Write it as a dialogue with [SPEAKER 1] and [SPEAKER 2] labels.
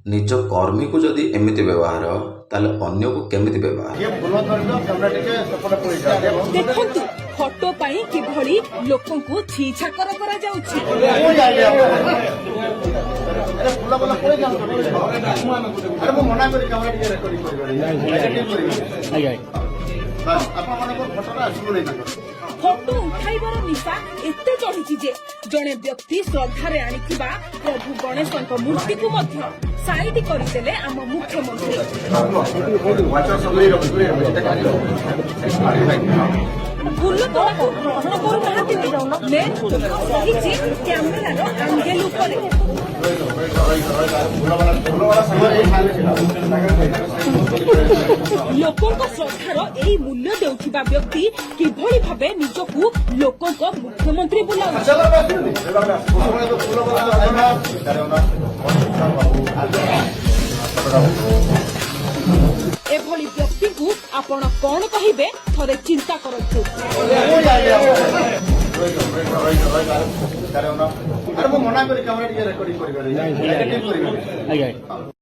[SPEAKER 1] ନିଜ କର୍ମୀକୁ ଯଦି ଏମିତି ବ୍ୟବହାର, ତାହେଲେ ଅନ୍ୟକୁ କେମିତି ବ୍ୟବହାର?
[SPEAKER 2] ଯିଏ ଫୁଲ ଧରିବ, କ୍ୟାମେରା ଟିକେ ସେପଟେ ପଳେଇ ଯାଅ।
[SPEAKER 3] ଦେଖନ୍ତୁ, ଫଟୋ ପାଇଁ କିଭଳି ଲୋକଙ୍କୁ ଛିଛାକର କରାଯାଉଛି।
[SPEAKER 2] କୋଉଠି ଆଇଲେ ଆପଣ? ଆରେ ଫୁଲ ବାଲା, ପଳେଇ ଯାଆନ୍ତୁ। ଆରେ ମୁଁ ମନା କରି କ୍ୟାମେରା ଟିକେ ରେକର୍ଡିଂ କରିବେନି, ଏଡିଟିଂ କରିବେନି। ବାସ୍, ଆପଣମାନଙ୍କର ଫଟୋଟା ଆସିବ ନାହିଁ ତାଙ୍କର।
[SPEAKER 3] ଫଟୋ ଉଠାଇବାର ନିଶା ଏତେ ଚଢିଛି ଯେ ଜଣେ ବ୍ୟକ୍ତି ଶ୍ରଦ୍ଧାରେ ଆଣିଥିବା ପ୍ରଭୁ ଗଣେଶଙ୍କ ମୂର୍ତ୍ତିକୁ ମଧ୍ୟ ସାଇଡ୍ କରିଦେଲେ ଆମ ମୁଖ୍ୟମନ୍ତ୍ରୀ।
[SPEAKER 2] ଦୂରେଇ ରଖ, ଦୂରେଇ ରଖ।
[SPEAKER 3] ଫୁଲ ତୋଡ଼ାକୁ ଗ୍ରହଣ କରୁନାହାନ୍ତି ବି, ମେନ୍ ଫୋକସ୍ ରହିଛି କ୍ୟାମେରାର ଆଙ୍ଗେଲ ଉପରେ।
[SPEAKER 2] ଫୁଲବାଲା ସାଙ୍ଗରେ ଏଇ ସାଙ୍ଗରେ ଛିଡ଼ା।
[SPEAKER 3] ଲୋକଙ୍କ ଶ୍ରଦ୍ଧାର ଏଇ ମୂଲ୍ୟ ଦେଉଥିବା ବ୍ୟକ୍ତି କିଭଳି ଭାବେ ନିଜକୁ ଲୋକଙ୍କ ମୁଖ୍ୟମନ୍ତ୍ରୀ ବୋଲାଉଛି?
[SPEAKER 2] ଚାଲ, ଆସିବେନି। ଫୁଲବାଲା।
[SPEAKER 3] ଏଭଳି ବ୍ୟକ୍ତିଙ୍କୁ ଆପଣ କଣ କହିବେ, ଥରେ ଚିନ୍ତା କରନ୍ତୁ।
[SPEAKER 2] କୋଉଠି ଆଇଲେ ଆପଣ? ଆରେ ମୁଁ ମନା କରି କ୍ୟାମେରା ଟିକେ ରେକର୍ଡିଂ କରିବେନି, ଏଡିଟିଂ କରିବେନି।